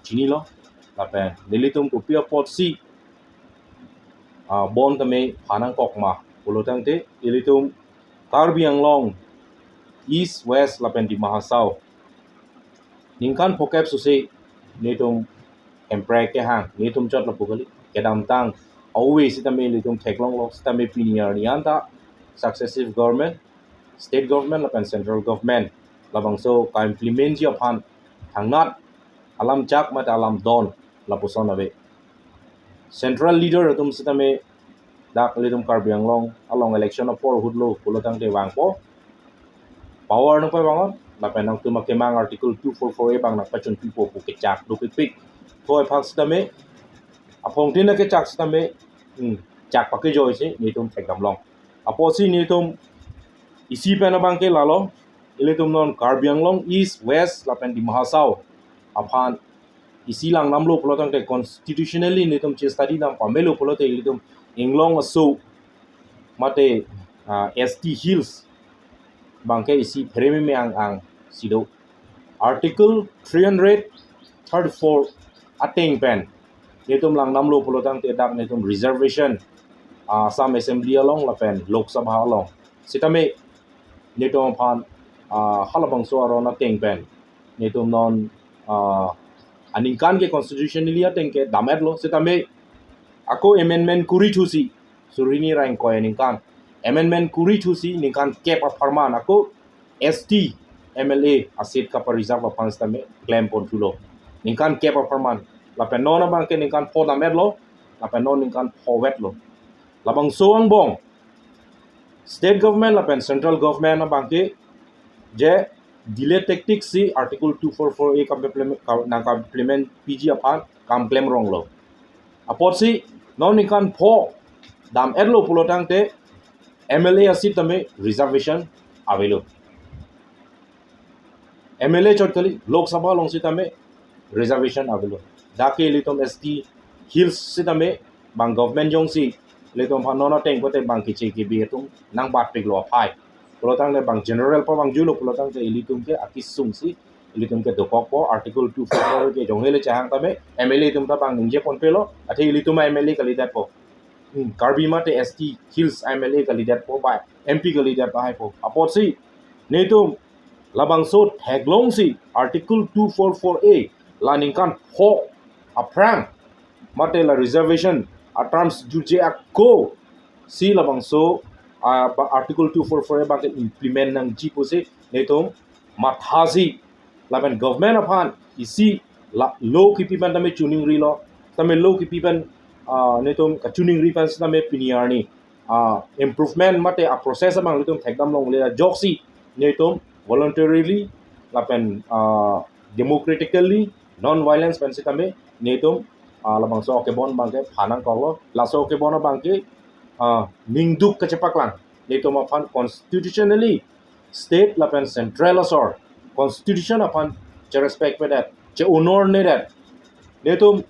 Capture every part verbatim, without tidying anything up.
chinilo, lapen nelitum kopi apotsi ah, bond tame pha nangkok ma pulo tangte, ilitum Karbi Anglong East, West lapen Dima Hasao ningkan phokep susi nelitum Hemprek kehang, nelitum chot lapu kali, kedamtang awe sitame ilitum theklonglo, sitame pini arni anta successive government, state government lapen central government labangso ka-implement ji aphan thangnat alam chak mate alam don lapuson ave. Central leader atum sitame dak ilitum Karbi Anglong along election apor ahutlo pulo tangte vangpo, power nangpavangon, lapen nangtum akemang Article two four four A abang nangpachunpipo pu kechak dopikpik. Thoi phak sitame, aphongtin akechak sitame, hmm, chak pakejoisi nelitum thekdamlong. Apotsi nelitum isi pen abangke lalo, ilitum non Karbi Anglong East, West lapen Dima Hasao aphan isi langdamlo pulo tangte, constitutionally nelitum che-study dam pamelo pulote, ilitum inglong aso mate ah, S T Hills abangke isi pherememe ang-ang si do. Article three hundred thirty-four ateng pen nelitum langdamlo pulo tangte dak nelitum reservation ah, Assam Assembly along lapen Lok Sabha along. Sitame nelitum aphan ah, halabangso aron ateng pen nelitum non ah, aningkan ke constitutionally ateng ke dam-etlo, sitame ako amendment kuri thusi, suri hini ra ingkoi aningkan amendment kuri thusi ningkan kep apharman ako S T M L A a-seat kapa-reserve aphan sitame klempon thulo ningkan kep apharman. Lapen non abangke ningkan pho dam-etlo, lapen non ningkan pho vetlo. Labangso angbong state government lapen central government abangke je delay tactics si Article two four four A kam implement, kam, nangka-implement P G aphan kam klemronglo. Apotsi non ningkan pho dam-etlo pulo tangte M L A a-seat tame reservation avelo. M L A chot kali, Lok Sabha along sitame reservation avelo. Dak ke ilitum S T Hills sitame bang government jongsi ilitum aphan non ateng kote bang keche kebe atum nangbatpiklo aphai. Pulo tangte bang general pavangjulo pulo tangte ilitum ke akesung si ilitum ke dokokpo, Article two four four ke jong hele chehang tame M L A atum ta bang ningjeponpelo, athe ilitum a-M L A kalidetpo. Hmm, Karbi mate S T Hills a-M L A kalidetpo, ba M P kalidetpo haipo. Apotsi nelitum labangso theklongsi Article two four four A la ningkan pho aphrang mate la reservation a-terms jutje ako si labangso ah, ba Article two four four A abangke implement nangji pusi nelitum mathasi lapen government aphan isi la law kipi pen tame chuningrilo, tame law kipi pen ah, nelitum kachuningri pen sitame pini arni ah, improvement mate a-process abang nelitum thekdamlongle ajoksi nelitum voluntarily lapen ah, democratically, non-violence pen sitame nelitum ah, labangso kebon abangke pha nangkoklo. Laso kebon abangke ah, ningduk kachepaklang nelitum aphan constitutionally state lapen central asor constitution aphan che-respect pedet, che-honor nedet. Nelitum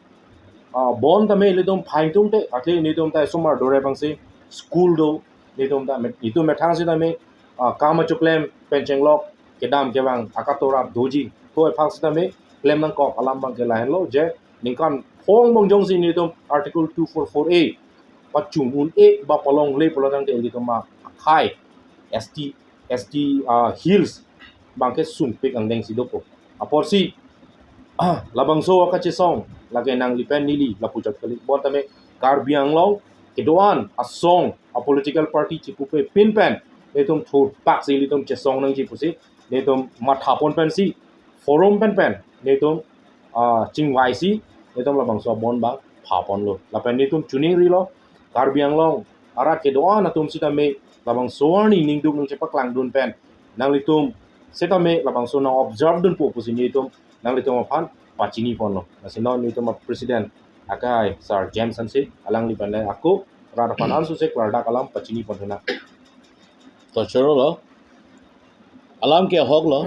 ah, bond tame nelitum pha ingtungte, athe nelitum ta somar dore abangsi school do, nelitum ta met-, nelitum methang sitame ah, kam achoklem pen chenglok kedam kevang akatora doji. Thoi phak sitame klem nangkok alam abangke lahenlo je ningkan pho angbong jongsi nelitum Article two four four A pachun un-e ba palongle pulo tangte ilitum akhai S T, S T ah, Hills abangke sungpik angdeng si dopo. Apotsi labangso akachesong lake nangli pen neli lapu chot kali, bond tame Karbi Anglong kedo-an asong a-political party chipupe pin pen nelitum thurpak si ilitum chesong nangji pusi nelitum mathapon pensi forum pen pen nelitum ah, chingvaisi nelitum labangso bond abang phaponlo. Lapen nelitum chuningrilo, Karbi Anglong arat kedo-an atum sitame labangso arni ningduk nangchepaklangdun pen nanglitum sitame labangso nang-observe dunpo pusi nelitum nanglitum aphan pachiniponlo. Lasi non nelitum a-president akai Sir James Hanse, alangli pen le ako rat aphan ansose klardak alam pachiniponthu nang. To chorolo. Alam ke ahoklo.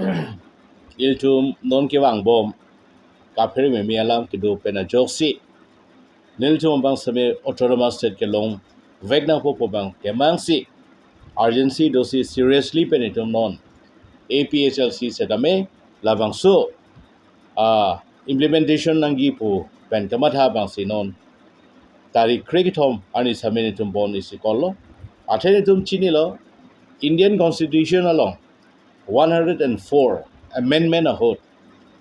Ilitum non kevangbom kaphere meme alam kedo pen ajoksi nelitum abang sitame autonomous state kelongvek nangpo pu abang kemangsi urgency dosi seriously pen itum non A P H L C sitame labangso ah, implementation nangji pu pen kamatha abangsi non tarik krekethom arni sitame netum bon isi call lo. Athe netum chinilo, Indian Constitution along one hundred and four amendment ahut,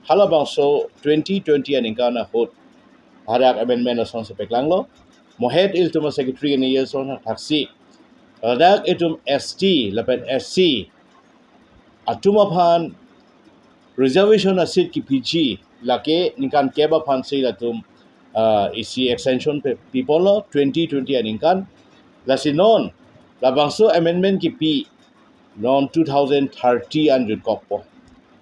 halabangso twenty twenty aningkan ahut hadak amendment asonsi paklanglo. Mohet ilitum a-secretary ini yeson thaksi, ladak itum S T lapen S C atum aphan reservation a-seat kipiji, lake ningkan kep aphansi latum, ah, isi extension pe- piponlo twenty twenty aningkan. Lasi non labangso amendment kipi non two thousand thirty an jutkokpo.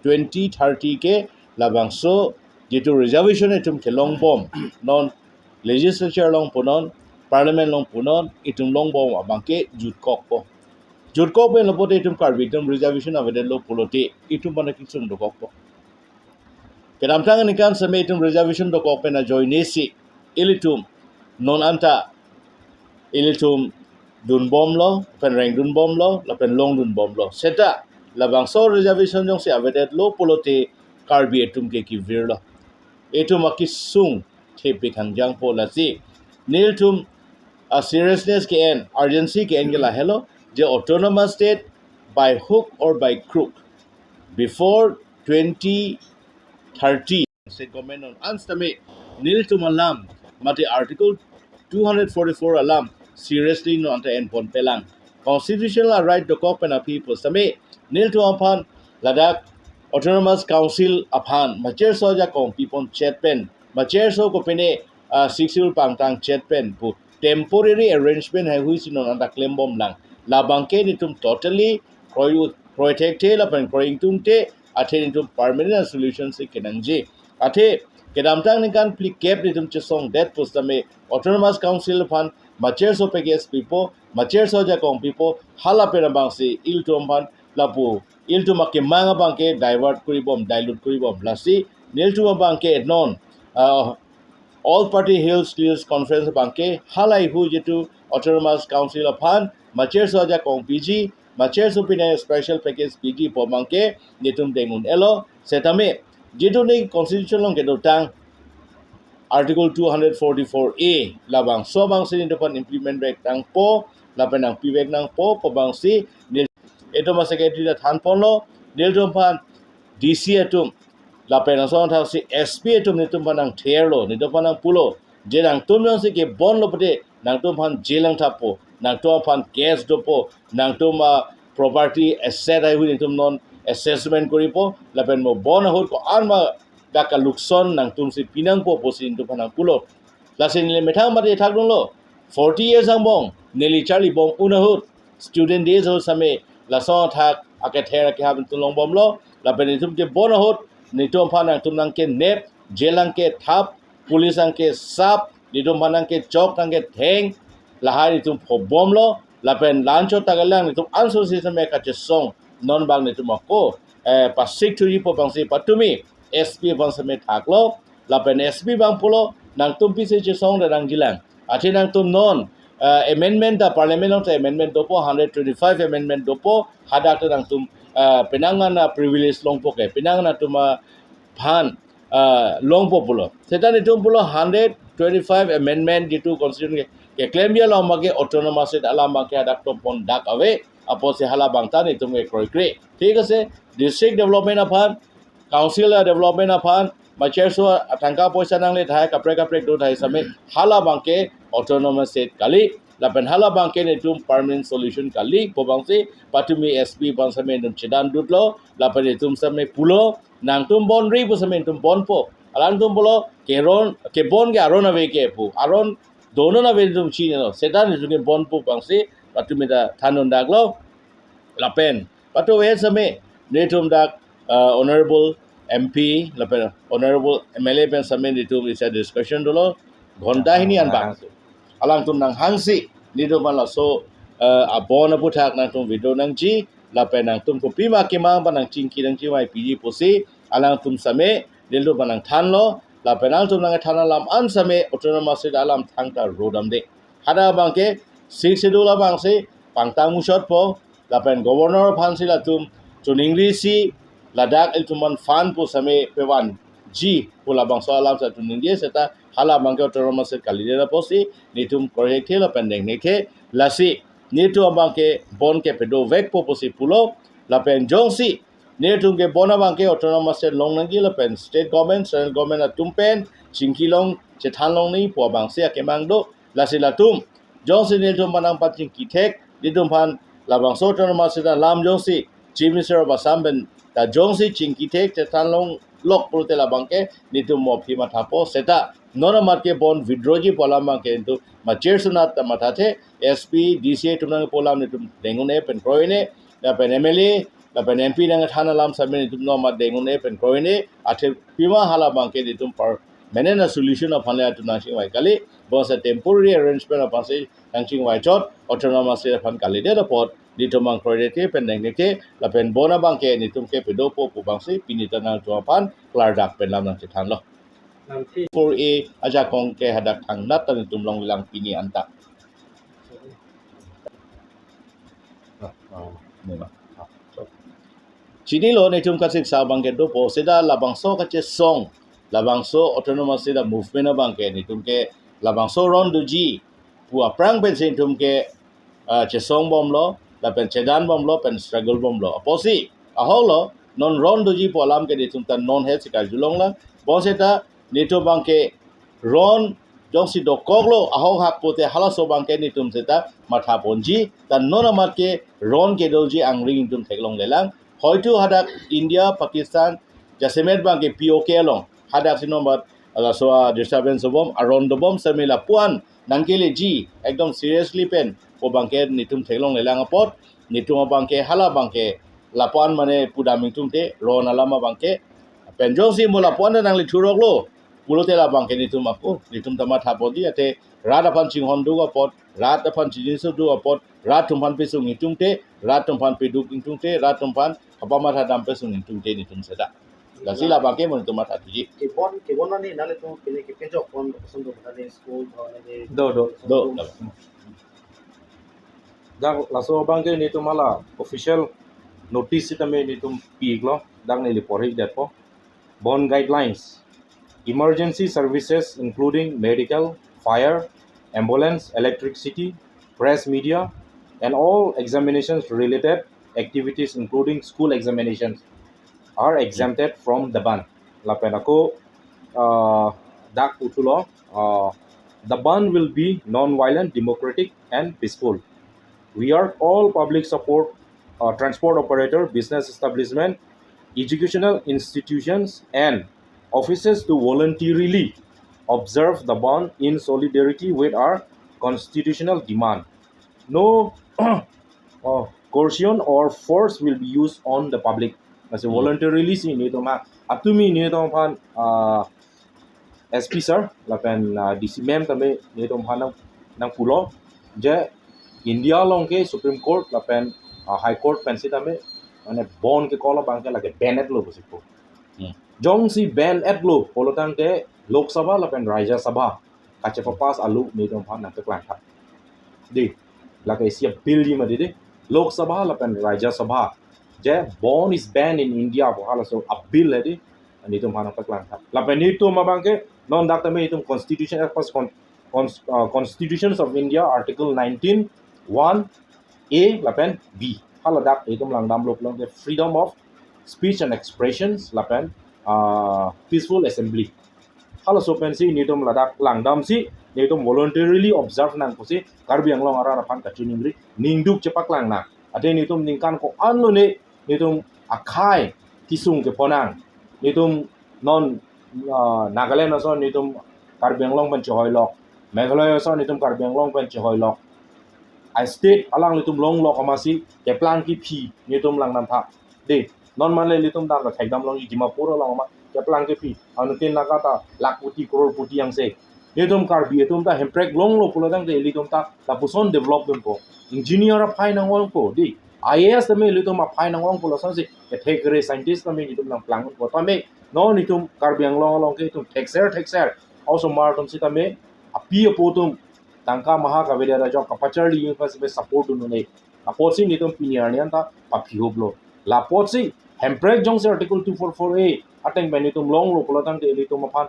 Twenty thirty ke labangso jitu reservation itum kelongbom, non legislature along punon, parliament along punon, itum longbom abangke jutkokpo. Jutkok pen lapu te itum Karbi atum reservation avedetlo pulote itum aphan kesung dokokpo. Kedamtang aningkan sitame itum reservation dokok pen ajoinesi ilitum non anta ilitum dunbomlo, pen rengdunbomlo, lapen longdunbomlo. Seta labangso reservation jongsi avedetlo pulote Karbi atum ke kevirlo. Itum akesung thepik hangjangpo. Lasi nelitum a-seriousness ke-en, urgency ke-en ke lahelo, je autonomous state by hook or by crook before twenty thirty state government non an sitame nelitum alam mate Article two hundred forty-four alam seriously non anta enponpelang. Constitutional right dokok pen aphi pusitame nelitum aphan ladak Autonomous Council aphan macherso ajakong pipon chet pen, macherso kopine, ah, Sixth Schedule pangtang chet pen pu temporary arrangement haihui si non anta klembomlang. Labangke netum totally kroi u- kroi thekthe lapen kroi ingtungte, athe netum permanent solution si kenangji. Athe kedamtang aningkan phlikep netum chesongdet pusitame Autonomous Council aphan macherso package pipo, macherso ajakong pipo, hala pen abangsi ilitum aphan lapu ilitum akemang abangke divert kuribom, dilute kuribom. Lasi nelitum abangke non, ah, All Party Hill Leaders Conference abangke halahaihui jitu Autonomous Council aphan macherso ajakong piji, macherso pine special package piji pu abangke netum deng un-elo. Setame jitu ne constitution along kedotang Article two hundred forty-four A labangso abangsi netum aphan implement vek nangpo, lapen nangpi vek nangpo pu abangsi nel- itum a-secretary ta thanponlo. Nelitum aphan D C atum lapen asong thaksi S P atum netum aphan nangtherlo, netum aphan nangpulo, je nangtum jongsi kebonlo pute nangtum aphan jail nangthappo, nangtum aphan case dopo, nangtum a-property asset haihui netum non assessment kuripo, lapen mo bon ahut ko-an ma dak kalukson nangtumsi pinangpo pusi netum aphan nangpulo. Lasi neli methang mate thakdunlo, forty years angbong neli charlibom un ahut, student days ahut sitame lason athak akether akehap netum longbomlo, lapen netum kebon ahut netum aphan nangtum nangkenep, jail nangkethap, police nangkesap, netum aphan nangkechok nangketheng, lahai netum phobomlo, lapen la-anchot ta kelang, netum ansose sitame kachesong, non bang netum ako, eh, pasik thuji pu abangsi patumi S P aphan sitame thaklo, lapen S P abang pulo, nangtum pisi chesongdet nangjilang. Athe nangtum non, eh, amendment ta parliament along ta amendment dopo, hundred twenty-five amendment dopo, hadak ta nangtum, eh, penang an a-privilege longpo ke, penang an atum aphan, eh, longpo pulo. Seta netum pulo hundred twenty-five amendment jitu constitution ke, keklemji along abangke autonomous state alam abangke hadak tompon dak ave, apotsi hala abang ta netum ke kroikre. Thik ase, district development aphan, council development aphan, macherso atangka poisa nangle thai kaprek kaprek do thai sitame hala abangke autonomous state kali, lapen hala abangke netum permanent solution kali pu abangsi patumi S P aphan sitame netum chedan dutlo, lapen netum sitame pulo, nangtum bonri pu sitame netum bonpo. Alangtum pulo keron, kebon ke aron ave ke pu, aron donon ave netum chinilo, seta netum kebonpo pu abangsi patumi ta thandun daklo. Lapen patu ave sitame netum dak, uh, honorable M P lapen honorable M L A pen sitame netum isi discussion dolo, ghonta hini an bang. Alangtum nanghangsi netum aphan laso, uh, abon aputhak nangtum video nangji, lapen nangtum kopima kemang aphan nangchingki nangchingvai piji pusi alangtum sitame netum aphan nangthanlo, lapen alangtum nangthan alam an sitame autonomous state alam thangta rodamde. Hadak abangke Sixth Schedule abangsi pangtang muchotpo, lapen governor aphansi latum chuningrisi ladak ilitum aphan fund pu sitame pevan, ji pu labangso alam si atum ningje seta hala abangke autonomous state kalidet apotsi netum kroithekthe lapen dengthekthe. Lasi netum abangke bond kepedovekpo pusi pulo lapen jongsi netum ke bond abangke autonomous state longnangji lapen state government, central government atum pen chingkilong chethanlong nangji pu abangsi akemang do. Lasi latum jongsi netum aphan nangpachingkithek, netum aphan labangso autonomous state alam jongsi Chief Minister of Assam pen ta jongsi chingkithek chethanlonglok pulote labangke netum mo aphi mathapo seta non amat ke bond withdrawji pu alam abangke netum machir sunat ta mathathe. S P, D C atum nangpo alam netum deng un-e pen kroi un-e, lapen M L A lapen M P nangthan alam sitame netum non amat deng un-e pen kroi un-e. Athe pima hala abangke netum permanent a solution aphan le atum nangchingvai kali, bonseta temporary arrangement aphansi nangchingvai chot, autonomous state aphan kalidet apot netum abang kroithekthe pen dengthekthe lapen bond abangke netum kepedopo pu abangsi pini ta nangtum aphan klardak pen lam nangchethanlo. Four A ajakong ke hadak thangnat ta netum longlelang pini anta. Chinilo netum kasiksa abangke dopo seta labangso kachesong, labangso autonomous state movement abangke netum ke labangso ron doji pu aphrang pensi netum ke ah, chesong bomlo lapen chedan bomlo pen struggle bomlo. Apotsi ahoklo non ron doji pu alam ke netum ta non he si karjulonglang. Bonseta netum abangke ron jongsi dokoklo ahok hak pulote halaso abangke netum seta mathaponji, ta non amat ke ron kedoji angring netum theklonglelang. Hoitu hadak India, Pakistan, jasemet abangke P O K along hadaksi non amat laso a disturbance dobom, aron dobom sitame lapu-an nangkeleji ekdom seriously pen pu abangke netum theklonglelang apot, netum abangke hala abangke lapu-an mane pudam ingtungte, ron alam abangke. Pen jongsi mo lapu-an ta nanglethuroklo pulote labangke netum ako, netum ta mathaponji, athe rat aphan chinghonduk apot, rat aphan chingjinso duk apot, rat atum aphan pesung ingtungte, rat atum aphan peduk ingtungte, rat atum aphan kapamatha dam pesung ingtungte netum seta. Lasi labangke mo netum mathathuji. Kebon, kebon nani nale tu pini kepinjok pon koson tu nani school, nani Do, do. Do. Dak laso abangke netum hala official notice sitame netum pi-iklo, dak neli porhidetpo. Bond guidelines. Emergency services including medical, fire, ambulance, electricity, press media, and all examinations related activities including school examinations are exempted from the ban. Lapen ako, uh, dak puthotlo, uh, the ban will be non-violent, democratic, and peaceful. We urge all public support, uh, transport operator, business establishment, educational institutions, and offices to voluntarily observe the ban in solidarity with our constitutional demand. No, uh, coercion or force will be used on the public. Lasi voluntarily si netum a, atumi netum aphan, uh, S P sir lapen, uh, D C ma'am tame netum aphan nang, nangpulo je India along ke Supreme Court lapen, uh, High Court pensi tame mane bond kekok abangke lake ban-etlo pusi pu. Jongsi ban-etlo pulotangte Lok Sabha lapen Rajya Sabha kachepapass alu netum aphan nangkeklangtha. Dei, lake isi a bill ji mati dei. Lok Sabha lapen Rajya Sabha je bond is banned in India pu halaso a bill dei, netum aphan nangkeklangtha. Lapen netum abangke non dak tame netum constitution as per con-, cons-, uh, Constitutions of India Article nineteen one A lapen B. Hala dak netum langdamlo pulote freedom of speech and expressions lapen, uh, peaceful assembly. Halaso pensi netum ladak langdamsi netum voluntarily observe nang pusi Karbi Anglong arat aphan kachiningri ningduk chepaklang nang. Athe netum ningkan ko-an lone netum akhei kesung keponang. Netum non, ah, Nagaland ason netum Karbi Anglong pen chehoilok. Meghalaya ason netum Karbi Anglong pen chehoilok. A state alanglitum longlok amatsi keplang kephi netum langdamtha. Dei, non mane ilitum dam lo thekdamlongji Dimapur along amat keplang kephi. Anuttin Naga ta lakhpoti crorepoti angse. Netum Karbi atum ta Hemprek longlo pulotangte ilitum ta lapuson develop dunpo. Engineer aphai nang-ongpo dei. I A S tame ilitum aphai nang-ongpo, lasonsi kethek kere scientist tame ilitum nangplangpo. Tame non netum Karbi Anglong along ke itum thekser thekser osomar atum sitame api apo atum tangka maha kavedet ajok kapacharli pen sitame support dun un-e. Apotsi netum pini arni anta paphihoplo. Lapotsi Hemprek jongsi Article two four four A ateng pen ilitum longlo pulo tangte ilitum aphan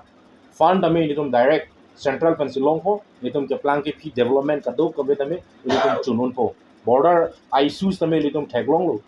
fund tame ilitum direct central pensi longpo, ilitum keplang kephi development kadokave tame ilitum chun unpo. Border issues tame ilitum theklonglo.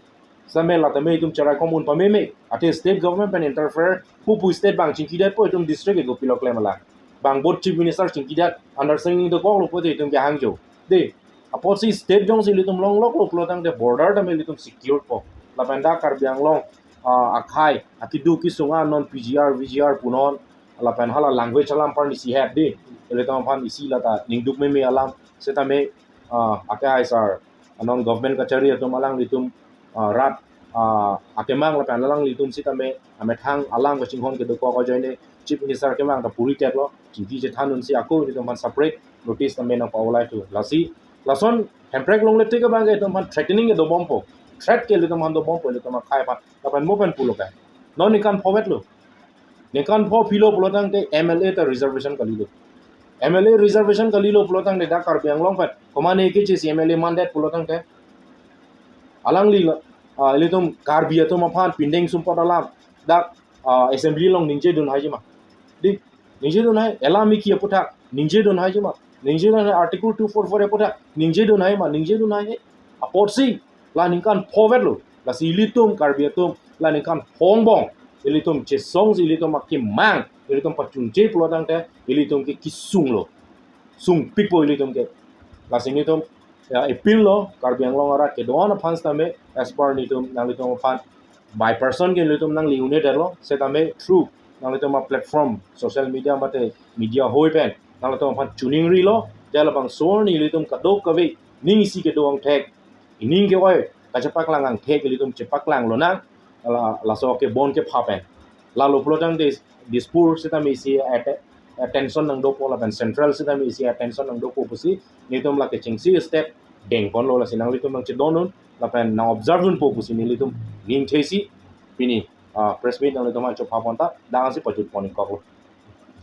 Same la tame itum cherai komun pameme. Athe state government pen interfere pupu state abang chingkidetpo, itum district ke kopilo klem alang. Bang both chief minister chingkidet understanding dokoklo pote itum kehangjo. De, apotsi state jongsi ilitum longloklo pulo tangte border tame ilitum securepo. Lapen dak Karbi Anglong, ah, akhei, akidu kisung anon P G R, V G R punon, lapen hala language alam apar ni isi het de. Ilitum aphan isi lata ningduk meme alam, setame, ah, akehai sar, anon government kachari atum alanglitum, ah, rat, ah, akemang lapen alanglitum sitame amethang alam kachinghon kedokok ajoine chief minister kemang ta puri teklo, chingki chethan unsi ako ilitum aphan separate notice tame nangpa-olai thu. Lasi, lason Hemprek longle tik abang ke ilitum aphan threatening ke dobompo. Threat ke ilitum aphan dobompo, ilitum akhei aphan. Lapen mo pen pulo ke. Non ningkan pho vetlo. Ningkan pho philo pulo tangte M L A ta reservation kalilo. M L A reservation kalilo pulo tangte dak Karbi Anglong pen. Komane kechesi M L A mandet pulo tangte. Alangli, ah, ilitum Karbi atum aphan pindeng sumpot alam dak, ah, assembly along ningjedun haijima. Di, ningjedun hai, elam iki aputhak, ningjedun haijima. Ningjedun hai, Article two four four aputhak, ningjedun haima, ningjedun hai. Apotsi, la ningkan pho vetlo. Lasi ilitum Karbi atum, la ningkan pho angbong ilitum chesongsi ilitum akemang, ilitum pachunche pulo tangte, ilitum ke kisunglo. Sungpikpo ilitum ke. Lasi nelitum, ya, appeal lo, Karbi Anglong arat kedo-an aphan sitame, as per nelitum, nanglitum aphan, by person ke nelitum nangli-un-edetlo, setame through nanglitum a-platform, social media mate media ahoi pen nanglitum aphan chiningrilo, ja labangso arni ilitum kadokave ning isi kedo angthek, ining ke-oi kachepaklang angthek ilitum chepaklang lonang, la, laso kebon kepha pen. Lalo pulo tangte Dispur sitame isi at-, attention nangdopo lapen central sitame isi attention nangdopo pusi nelitum lake chingsi step dengponlo, lasi nanglitum nangchedondun lapen nang-observe dunpo pusi nelitum ningthesi pini, ah, press meet nanglitum aphan chopha pon ta dangsi pajut pon ingkoklo.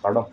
Kardom.